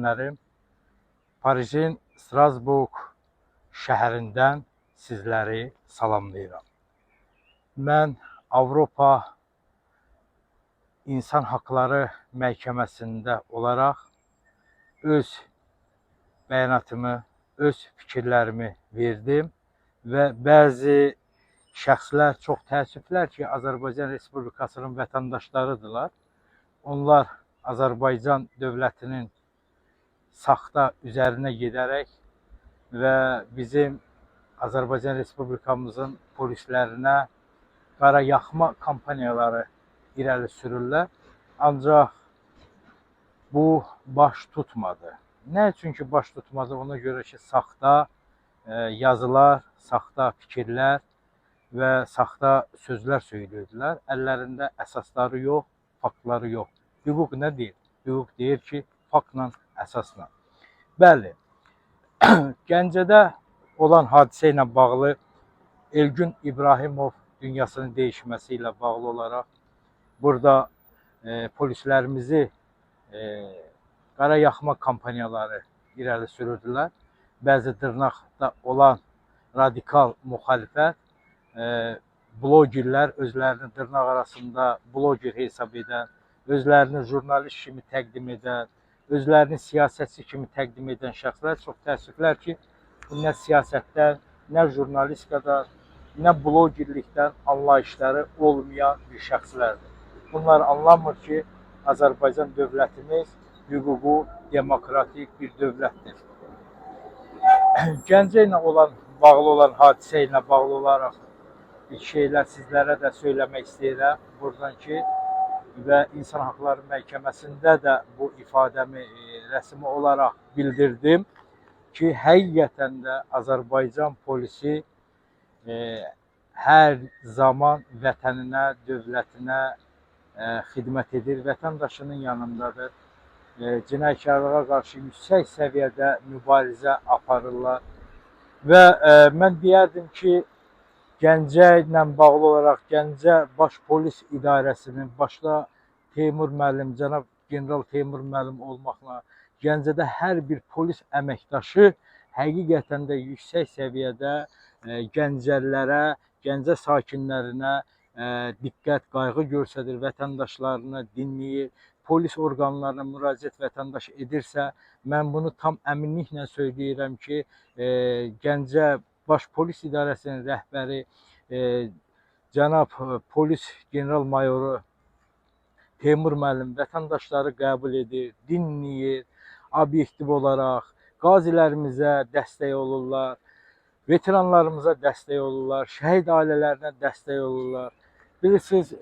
Izləyənlərim, Parisin Strasbourg şəhərindən sizləri salamlayıram. Mən Avropa İnsan Haqları Məhkəməsində olaraq öz bəyanatımı, öz fikirlərimi verdim və bəzi şəxslər, çox təəssüflər ki, Azərbaycan Respublikasının vətəndaşlarıdırlar. Onlar Azərbaycan dövlətinin saxta üzərinə gedərək və bizim Azərbaycan Respublikamızın polislərinə qara yaxma kampaniyaları irəli sürürlər. Ancaq bu baş tutmadı. Nə üçün ki baş tutmadı? Ona görə ki, saxta yazılar, saxta fikirlər və saxta sözlər söyləyirdilər. Əllərində əsasları yox, faktları yox. Hüquq nə deyir? Hüquq deyir ki, faktla, əsasla. Bəli, Gəncədə olan hadisə ilə bağlı, Elgün İbrahimov dünyasının dəyişməsi ilə bağlı olaraq burada polislərimizi qara yaxma kampaniyaları irəli sürürdülər. Bəzi dırnaqda olan radikal müxalifət, blogerlər, özlərini dırnaq arasında bloger hesab edən, özlərini jurnalist kimi təqdim edən, özlərini siyasətçi kimi təqdim edən şəxslər, çox təəssüflər ki, nə siyasətdən, nə jurnalistikadan, nə blogerlikdən anlayışları olmayan bir şəxslərdir. Bunlar anlamır ki, Azərbaycan dövlətimiz hüququ, demokratik bir dövlətdir. Gəncə ilə olan bağlı olan hadisə ilə bağlı olaraq bir şeylər sizlərə də söyləmək istəyirəm buradan ki, və İnsan Haqları Məhkəməsində də bu ifadəmi rəsmi olaraq bildirdim ki, həqiqətən də Azərbaycan polisi hər zaman vətəninə, dövlətinə xidmət edir, vətəndaşının yanındadır. Cinayətkarlığa qarşı yüksək səviyyədə mübarizə aparırlar. Və mən deyərdim ki, Gəncə ilə bağlı olaraq Gəncə Baş Polis İdarəsinin başda Teymur müəllim, cənab general Teymur müəllim olmaqla Gəncədə hər bir polis əməkdaşı həqiqətən də yüksək səviyyədə gəncəlilərə, Gəncə sakinlərinə diqqət, qayğı göstərir, vətəndaşlarını dinləyir. Polis orqanlarına müraciət vətəndaş edirsə, mən bunu tam əminliklə söyləyirəm ki, Gəncə Baş Polis İdarəsinin rəhbəri cənab polis general mayoru Teymur müəllim vətəndaşları qəbul edir, dinləyir, obyektiv olaraq qazilərimizə dəstək olurlar, veteranlarımıza dəstək olurlar, şəhid ailələrinə dəstək olurlar. Bilirsiniz,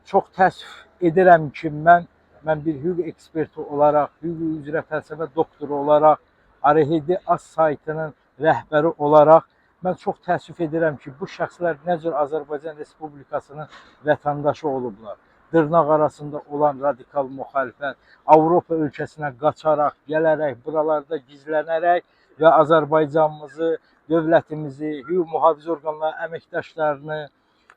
çox təəssüf edirəm ki, mən bir hüquq eksperti olaraq, hüquq üzrə fəlsəfə doktoru olaraq, ARHD AZ saytının rəhbəri olaraq mən çox təəssüf edirəm ki, bu şəxslər nə cür Azərbaycan Respublikasının vətəndaşı olublar. Dırnaq arasında olan radikal müxalifət Avropa ölkəsinə qaçaraq, gələrək, buralarda gizlənərək və Azərbaycanımızı, dövlətimizi, hüquq mühafizə orqanları əməkdaşlarını,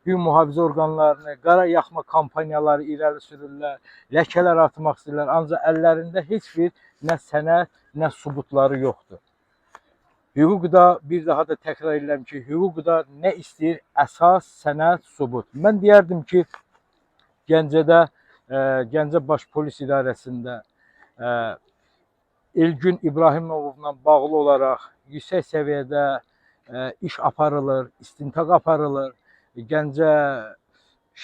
hüquq mühafizə orqanlarını qara yaxma kampaniyaları irəli sürürlər, ləkələr atmaq istəyirlər. Ancaq əllərində heç bir nə sənəd, nə sübutları yoxdur. Hüquqda, bir daha da təkrar edirəm ki, hüquqda nə istəyir? Əsas, sənəd, sübut. Mən deyərdim ki, Gəncədə, Gəncə Baş Polis İdarəsində Elgün İbrahimovla bağlı olaraq yüksək səviyyədə iş aparılır, istintaq aparılır. Gəncə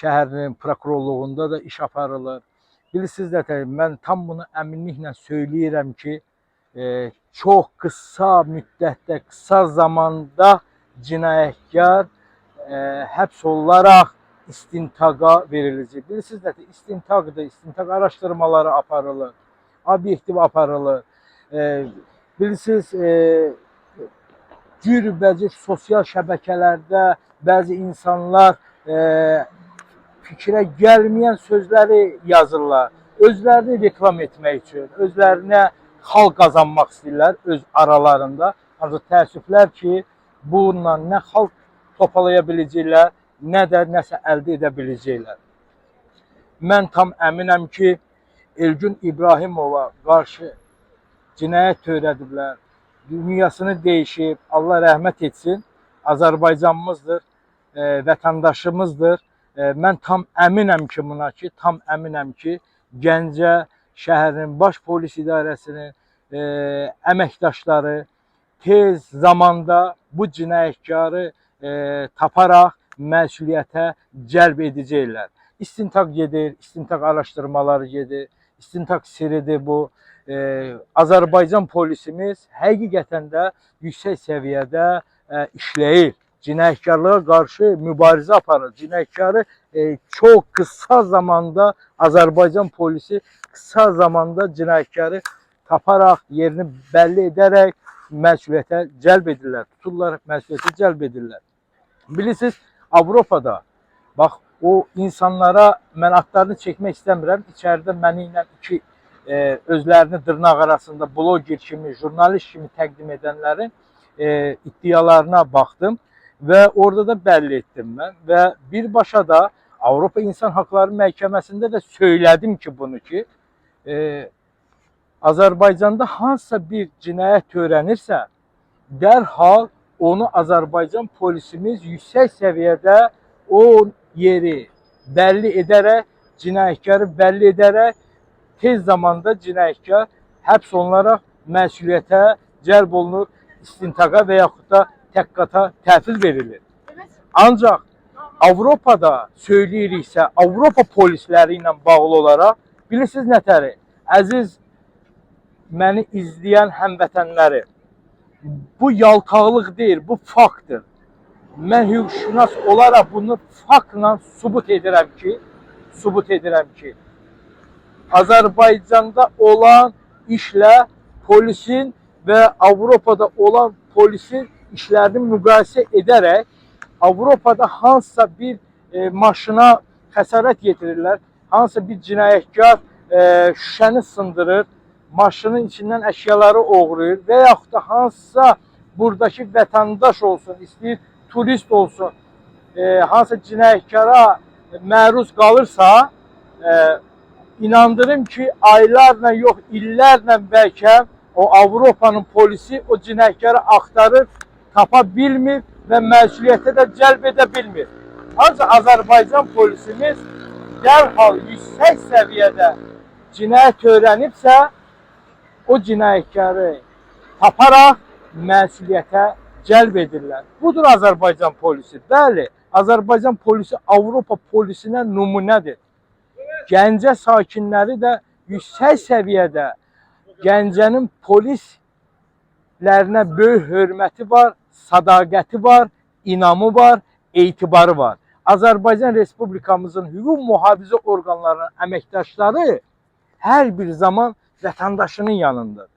şəhərinin prokurorluğunda da iş aparılır. Bilirsiniz də, mən tam bunu əminliklə söyləyirəm ki, çox qısa müddətdə, qısa zamanda cinayətkar həbs olunaraq istintaqa veriləcək. Bilirsiniz də, istintaqdır, istintaq araşdırmaları aparılır, obyektiv aparılır. Bilirsiniz, cürbəcür sosial şəbəkələrdə bəzi insanlar fikrə gəlməyən sözləri yazırlar. Özlərini reklam etmək üçün, özlərinə xal qazanmaq istəyirlər öz aralarında. Ancaq təəssüflər ki, bununla nə xalq topalaya biləcəklər, nə də nəsə əldə edə biləcəklər. Mən tam əminəm ki, Elgün İbrahimova qarşı Cinayət törədiblər. Dünyasını dəyişib, Allah rəhmət etsin. Azərbaycanımızdır, vətəndaşımızdır. Mən tam əminəm ki, buna ki, tam əminəm ki, Gəncə şəhərinin baş polis idarəsinin əməkdaşları tez zamanda bu cinayətkarı taparaq məsuliyyətə cəlb edəcəklər. İstintaq gedir, istintaq araşdırmaları gedir, istintaq siridir bu. Azərbaycan polisimiz həqiqətən də yüksək səviyyədə işləyir. Cinayətkarlığa qarşı mübarizə aparır. Cinayətkarı çox qısa zamanda Azərbaycan polisi qısa zamanda cinayətkarı taparaq, yerini bəlli edərək məsuliyyətə cəlb edirlər. Tuturlar, məsuliyyətə cəlb edirlər. Bilirsiniz, Avropada bax o insanlara mən adlarını çəkmək istəmirəm. İçəridə məni ilə iki özlərini dırnaq arasında bloger kimi, jurnalist kimi təqdim edənlərin iddialarına baxdım və orada da bəlli etdim mən və birbaşa da Avropa İnsan Haqları Məhkəməsində də söylədim ki bunu ki, Azərbaycanda hansısa bir cinayət törənirsə, dərhal onu Azərbaycan polisimiz yüksək səviyyədə o yeri bəlli edərək, cinayətkarı bəlli edərək tez zamanda cinayətkar həbs olunaraq məsuliyyətə cəlb olunur, istintaqa və yaxud da təhqiqata təhvil verilir. Ancaq Avropada söyləyiriksə, Avropa polisləri ilə bağlı olaraq bilirsiniz nətəri? Əziz məni izləyən həmvətənləri, bu yaltaqlıq deyil, bu faktdır. Mən hüquqşünas olaraq bunu faktla sübut edirəm ki, Azərbaycanda olan işlə polisin və Avropada olan polisin işlərini müqayisə edərək Avropada hansısa bir maşına xəsarət yetirirlər, hansısa bir cinayətkar şüşəni sındırır, maşının içindən əşyaları oğrayır və yaxud da hansısa buradakı vətəndaş olsun, istəyir turist olsun, hansısa cinayətkara məruz qalırsa, inandırım ki, aylarla yox, illərlə bəlkə o Avropanın polisi o cinayətkarı axtarır, tapa bilmir və məsuliyyətə də cəlb edə bilmir. Ancaq Azərbaycan polisimiz dərhal yüksək səviyyədə cinayət öyrənibsə, o cinayətkarı taparaq məsuliyyətə cəlb edirlər. Budur Azərbaycan polisi. Bəli, Azərbaycan polisi Avropa polisinə nümunədir. Gəncə sakinləri də yüksək səviyyədə Gəncənin polislərinə böyük hörməti var, sədaqəti var, inamı var, etibarı var. Azərbaycan Respublikamızın hüquq mühafizə orqanlarının əməkdaşları hər bir zaman vətəndaşının yanındadır.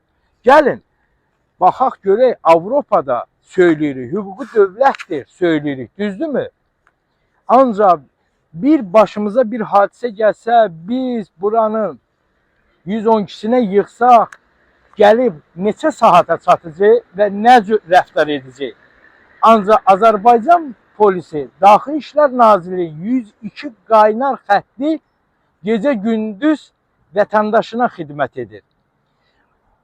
Gəlin, baxaq görək Avropada söyləyirik, hüquqi dövlətdir söyləyirik, düzdürmü? Ancaq bir başımıza bir hadisə gəlsə, biz buranın 112-sinə yığsaq, gəlib neçə saata çatacaq və nə cür rəftar edəcək? Ancaq Azərbaycan polisi, Daxili İşlər Nazirliyi 102 qaynar xətti gecə gündüz vətəndaşına xidmət edir.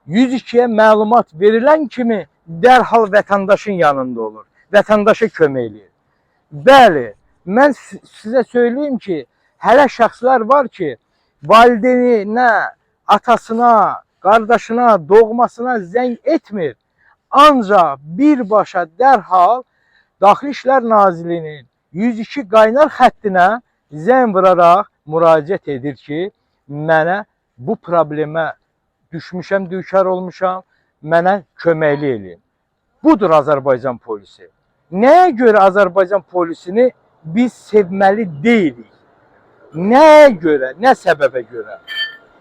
102-yə məlumat verilən kimi dərhal vətəndaşın yanında olur. Vətəndaşa kömək eləyir. Bəli, mən sizə söyləyim ki, hələ şəxslər var ki, valideyninə, atasına, qardaşına, doğmasına zəng etmir. Ancaq birbaşa dərhal Daxili İşlər Nazirliyinin 102 qaynar xəttinə zəng vuraraq müraciət edir ki, mənə bu problemə düşmüşəm, düçar olmuşam, mənə köməklik eləyin. Budur Azərbaycan polisi. Nəyə görə Azərbaycan polisini biz sevməli deyilik? Nəyə görə, nə səbəbə görə?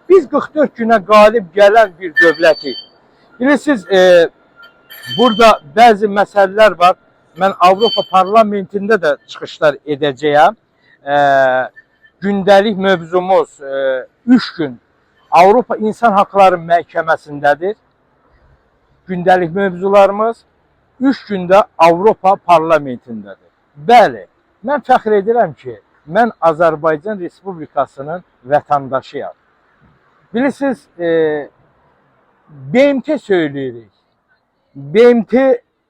Biz 44 günə qalib gələn bir dövlətik. Bilirsiniz, burada bəzi məsələlər var. Mən Avropa Parlamentində də çıxışlar edəcəyəm. Gündəlik mövzumuz 3 gün Avropa İnsan Haqları Məhkəməsindədir. Gündəlik mövzularımız 3 gündə Avropa Parlamentindədir. Bəli, mən fəxr edirəm ki, mən Azərbaycan Respublikasının vətəndaşıyam. Bilirsiniz, BMT söyləyirik. BMT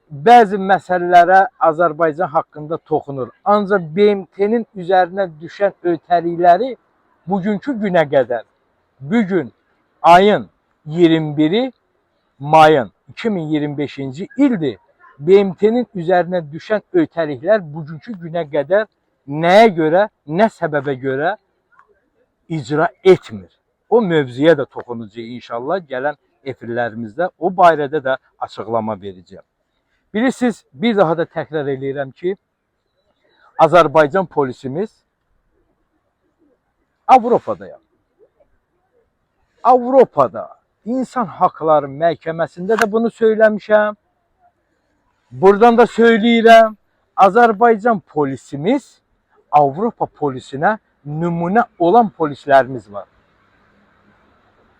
bəzi məsələlərə Azərbaycan haqqında toxunur. Ancaq BMT-nin üzərinə düşən ötərilikləri bugünkü günə qədər, bu gün ayın 21-i mayın 2025-ci ildir. BMT-nin üzərinə düşən ötəriliklər bugünkü günə qədər nəyə görə, nə səbəbə görə icra etmir. O mövzuya da toxunacağıq inşallah gələn efirlərimizdə, o barədə də açıqlama verəcəyəm. Bilirsiniz, bir daha da təkrar eləyirəm ki, Azərbaycan polisimiz Avropada, Avropada İnsan Haqları Məhkəməsində də bunu söyləmişəm. Buradan da söyləyirəm. Azərbaycan polisimiz Avropa polisinə nümunə olan polislərimiz var.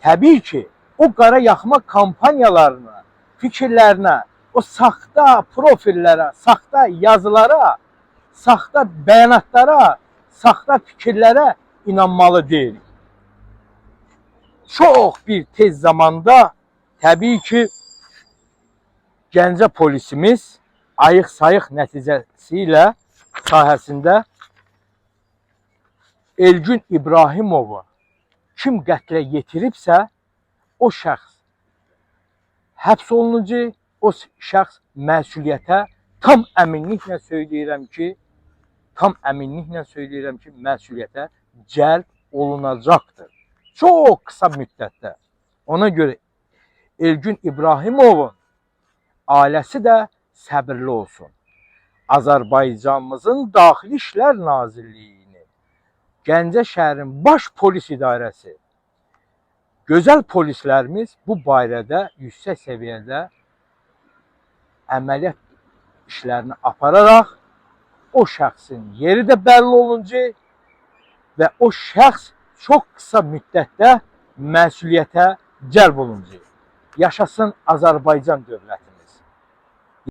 Təbii ki, o qara yaxma kampaniyalarına, fikirlərinə, o saxta profillərə, saxta yazılara, saxta bəyanatlara, saxta fikirlərə inanmalı deyilik. Çox bir tez zamanda təbii ki, Gəncə polisimiz ayıq-sayıq nəticəsi ilə sahəsində Elgün İbrahimovu kim qətlə yetiribsə, o şəxs həbs olunacaq, o şəxs məsuliyyətə tam əminliklə söyləyirəm ki, tam əminliklə söyləyirəm ki, məsuliyyətə cəlb olunacaqdır. Çox qısa müddətdə. Ona görə Elgün İbrahimovun ailəsi də səbirli olsun. Azərbaycanımızın Daxili İşlər Nazirliyini, Gəncə şəhərinin Baş Polis İdarəsi, gözəl polislərimiz bu barədə yüksək səviyyədə əməliyyat işlərini apararaq o şəxsin yeri də bəlli olunacaq və o şəxs çox qısa müddətdə məsuliyyətə cəlb olunacaq. Yaşasın Azərbaycan dövlətimiz.